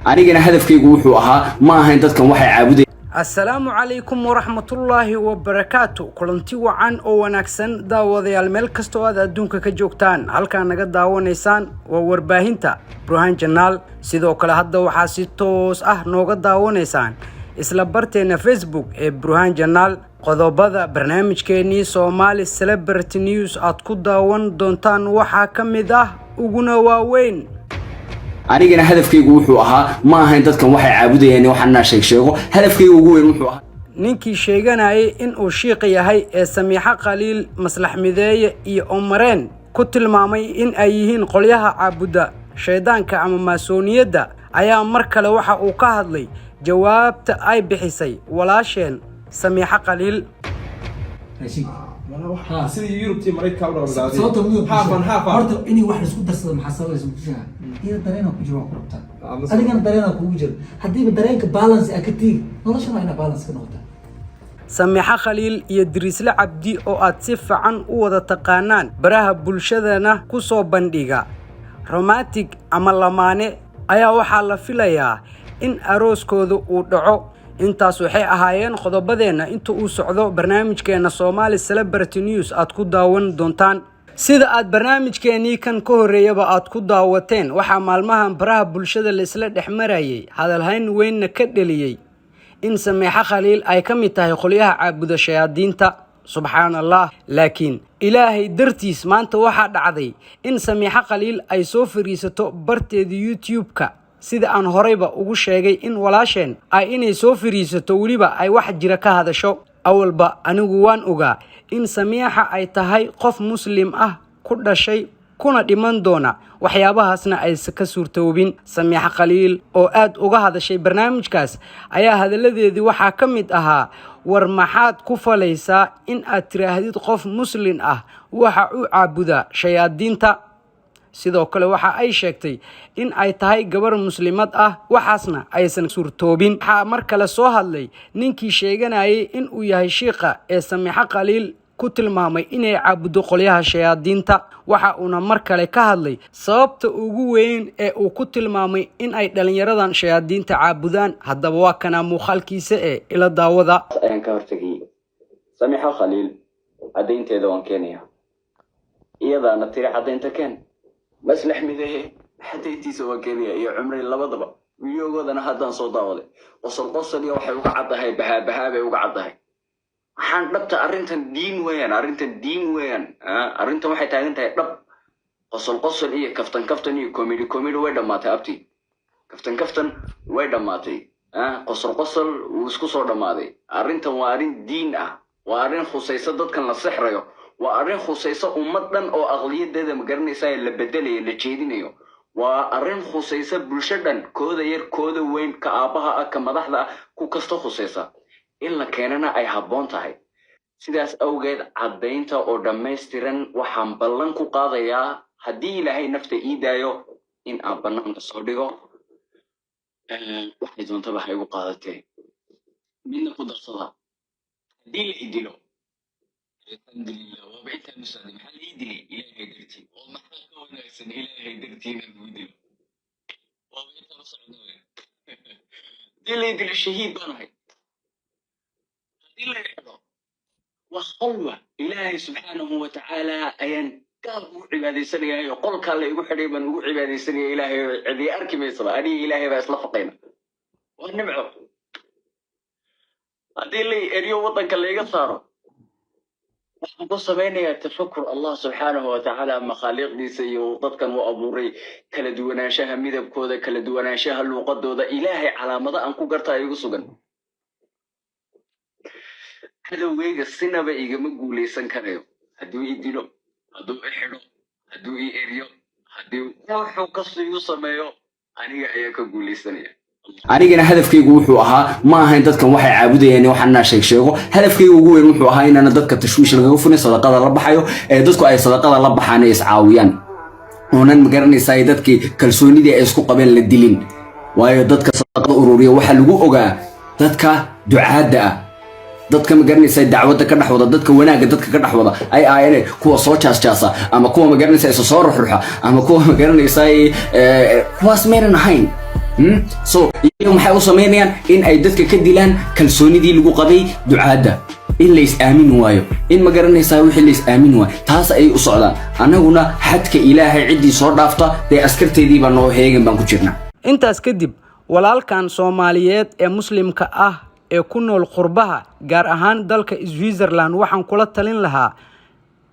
Anigana hadafkaygu wuxuu ahaa, ma ahayn dadkan waxay caabudayaan. Assalaamu calaykum waraxmatullaahi wabarakaatu. Kulanti wacan oo wanaagsan, daawadayaal, meel kasta oo aad adduunka ka joogtaan. Halkaa naga daawanaysaan waa warbaahinta Burhaan Janaal. Sidoo kale hadda waxaa si toos ah nooga daawanaysaan isla barteena Facebook ee Burhaan Janaal. Qodobada barnaamijkeenii Soomaali Celebrity News aad ku daawan doontaan waxaa ka mid ah uguna waaweyn: Anigana hadafkaygu wuxuu ahaa, ma ahayn dadkan waxay caabudayaan waxaan sheeg sheego. Hadafkayga ugu weyn wuxuu ahaa Ninkii sheeganayay in uu shiiq yahay ee Samiixo Khaliil, Maslax Mideeye iyo Omareen ku tilmaamay in ay yihiin qolyaha caabudda shayddaanka ama maasooniyadda ayaa mar kale waxa uu ka hadlay jawaabta ay bixisay walaasheen Samiixo Khaliil. Ha, sidii Yurubtii Maraykanka u dhaqan. Sababta mudug haafan haafan. Horta inay wax laisku darsado maxaa sababaysa? Mutushaha iyada dareenaa ku jiro, waa ku rabtaa, adigana dareenaa kugu jiro. Haddiiba dareenka balance aa ka tigi, noloshana waa inaa balance ka noqotaa. Samiixo Khaliil iyo Diriisle Cabdi oo aad si fiican u wada taqaanaan, baraha bulshadana ku soo bandhiga romantic ama lamaane, ayaa waxaa la filayaa in arooskooda uu dhaco. Intaas waxay ahaayeen qodobadeenna inta uu socdo barnaamijkeena Soomaali Celebrity News aad ku daawan doontaan. Sida aad barnaamijkeenii kan ka horreeyaba aad ku daawateen, waxaa maalmahan baraha bulshada laisla dhex marayay, hadalhayn weynna ka dheliyey, in Samiixo Khaliil ay ka mid tahay qolyaha caabuda shayaadiinta. Subxaan Allah! Laakiin Ilaahay dartiis, maanta waxaa dhacday in Samiixo Khaliil ay soo fariisato barteeda YouTube-ka, sida aan horeyba ugu sheegay in walaasheen ay inay soo fariisato, weliba ay wax jira ka hadasho. Awalba anigu waan ogaa in Samiixa ay tahay qof Muslim ah, ku dhashay kuna dhiman doona, waxyaabahaasna aysan ka suurtoobin. Samiixo Khaliil oo aad uga hadashay barnaamijkaas ayaa hadalladeedii waxaa ka mid ahaa: "War maxaad ku falaysaa in aad tiraahdid qof Muslin ah waxa uu caabudaa shayaadiinta?" Sidoo kale waxa ay sheegtay in ay tahay gabar Muslimad ah, waxaasna aysan suurtoobin. Waxaa mar kale soo hadlay ninkii sheeganayay in uu yahay shiiqa ee Samiixo Khaliil ku tilmaamay inay caabuddo qolyaha shayaadiinta. Waxa uuna mar kale ka hadlay sababta ugu weyn ee uu ku tilmaamay in ay dhallinyaradan shayaadiinta caabudaan. Haddaba waa kanaa muuqaalkiisa ee ila daawada. Ayaan ka hortegayay. Samiixo Khaliil caddaynteeda waan keenaya, iyadaana tiri caddaynta keen. Maslax Mideeye caddayntiisa waan keenaya iyo Cumri, labadaba videogoodana haddaan soo daawaday. Qosol qosol iyo waxay uga caddahay, bahaa bahaa bay uga caddahay. Waxaan dhabta arrintan diin weeyaan, arrintan diin weeyaan. Arrintan waxay taagan tahay dhab. Qosol qosol iyo kaftan kaftan iyo comedy comedy way dhammaatay, abti. Kaftan kaftan way dhammaatay, qosol qosol wuu isku soo dhammaaday. Arrintan waa arrin diin ah, waa arrin khusaysa dadkan la sixrayo, waa arrin khusaysa ummad dhan oo aqliyadeeda, ma garanaysaa, la bedelayo, la jeedinayo. Waa arrin khusaysa bulsho dhan, kooda yar, kooda weyn, ka aabbaha ah, ka madaxda ah, ku kasta khusaysa, in la keenana ay habboon tahay. Sidaas awgeed caddaynta oo dhammaystiran waxaan ballan ku qaadayaa, haddii Ilaahay nafta ii daayo, in aan bannaanka soo dhigo. Waxay doontaba ha igu qaadatee. Midna ku darsada: haddii la i dilo, alxamdulilah, waaba intaan u socday. Maxaa la ii dilay? Ilaahay dartii. Oo maxaa ka wanaagsan Ilaahay dartii inaan lagu dilo? Waaba intaan u socda. Haddii la i dilo, shahiid baan ahay. Haddii la i xidho, waa khalwa. Ilaahay subxaanahu wa tacaala ayaan gaar ugu cibaadaysanaya. Qolkaa la igu xidhay baan ugu cibaadaysanaya Ilaahay oo cidii arki maysaba. Aniga Ilaahay baa isla faqayna. Waa nimco. Haddii la eryo, waddanka layga saaro, waxaan ku samaynayaa tafakur Allah subxaanahu wa tacaala makhaaliiqdiisa iyo dadkan uu abuuray, kala duwanaanshaha midabkooda, kala duwanaanshaha luuqadooda. Ilaahay calaamado aan ku garta igu sugan. Cadowgayga sinaba igama guulaysan karayo. Hadduu i dilo, hadduu i xidho, hadduu i eryo, haddii wuxuu kasta igu sameeyo, aniga ayaa ka guulaysanaya. Anigana hadafkaygu wuxuu ahaa, ma ahayn dadkan waxay caabudayaan waxaan sheeg sheego. Hadafkayga ugu weyn wuxuu ahaa inaana dadka tashwiish lagaga furin sadaqada la baxayo, ee dadku ay sadaqada la baxaan ee iscaawiyaan, oonan, magaranaysaa, dadkii kalsoonidii ay isku qabeen la dilin. Waayo, dadka sadaqada ururiya waxaa lagu ogaa dadka ducaadda ah, dadka, magaranaysaa, dacwadda ka dhex wada, dadka wanaagga dadka ka dhex wada ay ahaayeen. Kuwa soo jaasjaasa ama kuwa, magaranaysaa, isa soo ruxruxa ama kuwa, magaranaysaa, kuwaas maynan ahayn. So iyagu maxay u samaynayaan? In ay dadka ka dilaan kalsoonidii lagu qabay ducaadda, in la is aamin waayo, in ma garanaysaa wixii la is aamin waayo, taas ayay u socdaan. Annaguna xadka Ilaahay ciddii soo dhaafta, dee askarteedii baa noo heegan, baan ku jirnaa. Intaas kadib, walaalkan Soomaaliyeed ee Muslimka ah ee ku nool qurbaha, gaar ahaan dalka Switzerland, waxaan kula talin lahaa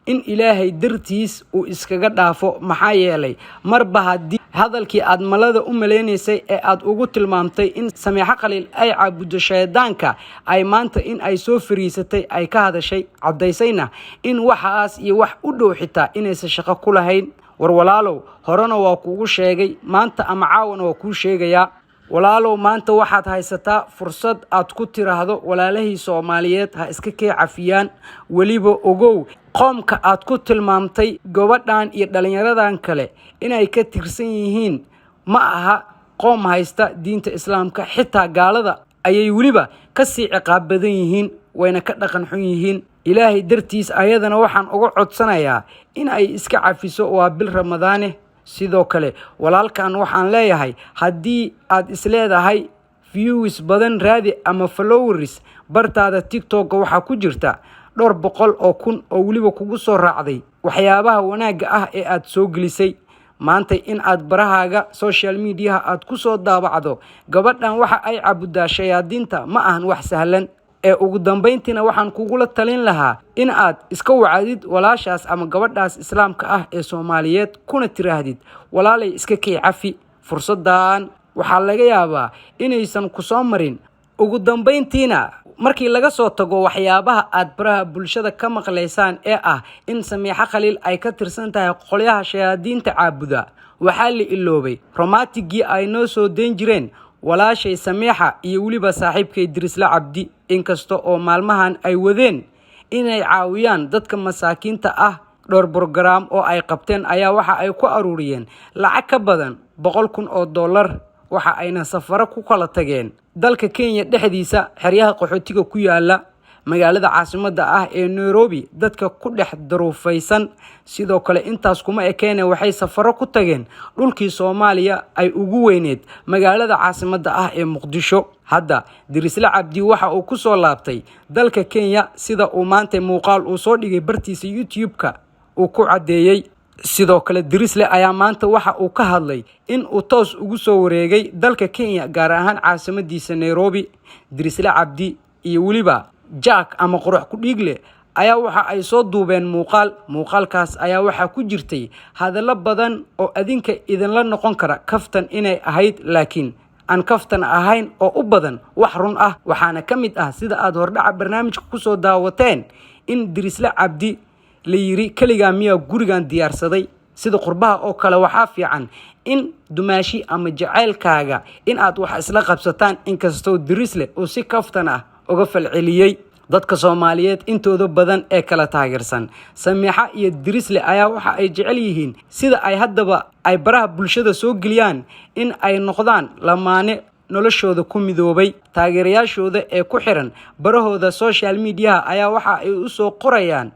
in Ilaahay dartiis uu iskaga dhaafo. Maxaa yeelay, marba haddii hadalkii aad malada u malaynaysay ee aad ugu tilmaamtay in Samiixo Khaliil ay caabuddo shaydaanka, ay maanta in ay soo fariisatay, ay ka hadashay, caddaysayna in waxaas iyo wax u dhow xitaa inaysan shaqo ku lahayn. War walaalow, horena waa kuugu sheegay, maanta ama caawana waa kuu sheegayaa. Walaalow, maanta waxaad haysataa fursad aad ku tiraahdo walaalahii Soomaaliyeed ha iska kee cafiyaan. Weliba ogow, qoomka aad ku tilmaamtay gobadhan iyo dhallinyaradan kale inay ka tirsan yihiin ma aha qoom haysta diinta Islaamka. Xitaa gaalada ayay weliba kasii ciqaab badan yihiin, wayna ka dhaqan xun yihiin. Ilaahay dartiis ayadana waxaan uga codsanayaa in ay iska cafiso, waa bil Ramadaane. Sidoo kale, walaalkan waxaan leeyahay, haddii aad isleedahay views badan raadi ama followers, bartaada TikTok waxaa ku jirta dhowr boqol oo kun oo weliba kugu soo raacday waxyaabaha wanaagga ah ee aad soo gelisay. Maanta in aad barahaaga social mediaha aad ku soo daabacdo gabadhan waxa ay cabudaa shayaadiinta ma ahan wax sahlan. Ee ugu dambayntiina, waxaan kugula talin lahaa in aad iska wacdid walaashaas ama gabadhaas Islaamka ah ee Soomaaliyeed, kuna tiraahdid: "Walaalay, iska kay cafi." Fursaddan waxaa laga yaabaa inaysan ku soo marin. Ugu dambayntiina, markii laga soo tago waxyaabaha aad baraha bulshada ka maqlaysaan ee ah in Samiixo Khaliil ay ka tirsan tahay qolyaha shayaadiinta caabuda, waxaa la iloobay romanticgii ay noo soo dayn jireen walaashay Samiixa iyo weliba saaxiibkay Dirisle Cabdi. Inkasta oo maalmahan ay wadeen inay caawiyaan dadka masaakiinta ah, dhowr program oo ay qabteen ayaa waxa ay ku aruuriyeen lacag ka badan $100,000. Waxa ayna safaro ku kala tageen dalka Kenya dhexdiisa, xeryaha qaxootiga ku yaala magaalada caasimadda ah ee Nairobi, dadka ku dhex daruufaysan. Sidoo kale, intaas kuma ekeene, waxay safaro ku tageen dhulkii Soomaaliya ay ugu weyneed, magaalada caasimadda ah ee Muqdisho. Hadda Dirisle Cabdi waxa uu ku soo laabtay dalka Kenya, sida uu maanta muuqaal uu soo dhigay bartiisa YouTube-ka uu ku caddeeyey. Sidoo kale, Dirisle ayaa maanta waxa uu ka hadlay in uu toos ugu soo wareegay dalka Kenya, gaar ahaan caasimadiisa Nairobi. Dirisle Cabdi iyo weliba Jack ama Qurux ku Dhiigle ayaa waxa ay soo duubeen muuqaal. Muuqaalkaas ayaa waxaa ku jirtay hadallo badan oo adinka idinla noqon kara kaftan inay ahayd, laakiin aan kaftan ahayn oo u badan wax run ah. Waxaana ka mid ah, sida aad hordhaca barnaamijka kusoo daawateen, in Dirisle Cabdi la yiri: "Keligaa miyaa gurigan diyaarsaday?" Sida qurbaha oo kale, waxaa fiican in dumaashi ama jacaylkaaga in aad wax isla qabsataan. Inkastoo Dirisle uu si kaftan ah uga falceliyey, dadka Soomaaliyeed intooda badan ee kala taageersan Samiixa iyo Dirisle ayaa waxa ay jecel yihiin, sida ay haddaba ay baraha bulshada soo geliyaan, in ay noqdaan lamaane noloshooda ku midoobay. Taageerayaashooda ee ku xiran barahooda social mediaha ayaa waxa ay u soo qorayaan: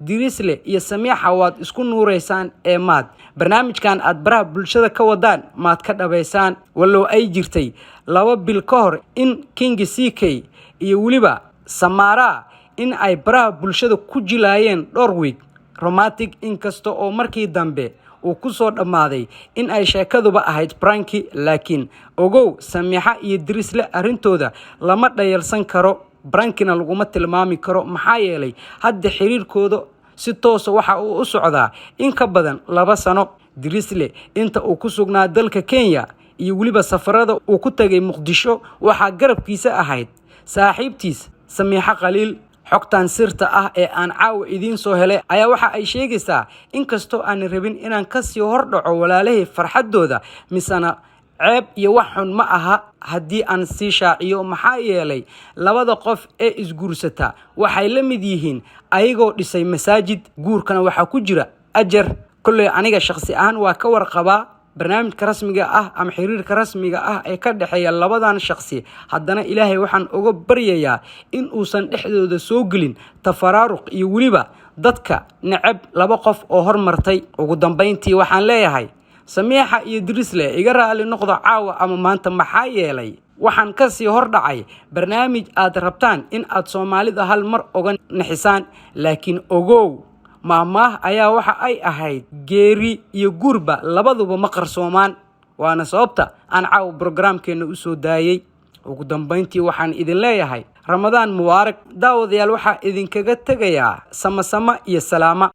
"Dirisle iyo Samiixa, waad isku nuureysaan ee maad barnaamijkan aad baraha bulshada ka wadaan maad ka dhabaysaan?" Wallow ay jirtay 2 bil ka hor in King C K iyo weliba Samaara in ay baraha bulshada ku jilaayeen dhowr week romantic, inkasta oo markii dambe uu ku soo dhammaaday in ay sheekaduba ahayd prank. Laakiin ogow, Samiixa iyo Dirisle arrintooda lama dhayalsan karo, prankina laguma tilmaami karo. Maxaa yeelay, hadda xiriirkooda si toosa waxa uu u socdaa in ka badan 2 sano. Dirisle inta uu ku sugnaa dalka Kenya iyo weliba safarada uu ku tagay Muqdisho, waxaa garabkiisa ahayd saaxiibtiis Samiixo Khaliil. Xogtan sirta ah ee aan caawa idiin soo helay ayaa waxa ay sheegaysaa, inkastoo aanan rabin inaan kasii hordhaco walaalahii farxaddooda, misena ceeb iyo wax xun ma aha haddii aan sii shaaciyo. Maxaa yeelay, labada qof ee isguursata waxay la mid yihiin ayagoo dhisay masaajid, guurkana waxaa ku jira ajar. Kolley aniga shaqsi ahaan waa ka warqabaa barnaamijka rasmiga ah ama xiriirka rasmiga ah ee ka dhexeeya labadan shaqsi. Haddana Ilaahay waxaan uga baryayaa in uusan dhexdooda soo gelin tafaraaruq iyo weliba dadka neceb laba qof oo hormartay. Ugu dambayntii, waxaan leeyahay Samiixa iyo Dirisle, iga raali noqda caawa ama maanta, maxaa yeelay waxaan kasii hordhacay barnaamij aad rabtaan in aad Soomaalida hal mar oga nixisaan. Laakiin ogow, maahmaah ayaa waxa ay ahayd: geeri iyo guurba labaduba ma qarsoomaan. Waana sababta aan caawa brograamkeenna u soo daayey. Ugu dambayntii waxaan idin leeyahay Ramadaan mubaarak. Daawadayaal, waxaa idinkaga tegayaa samasama iyo salaama.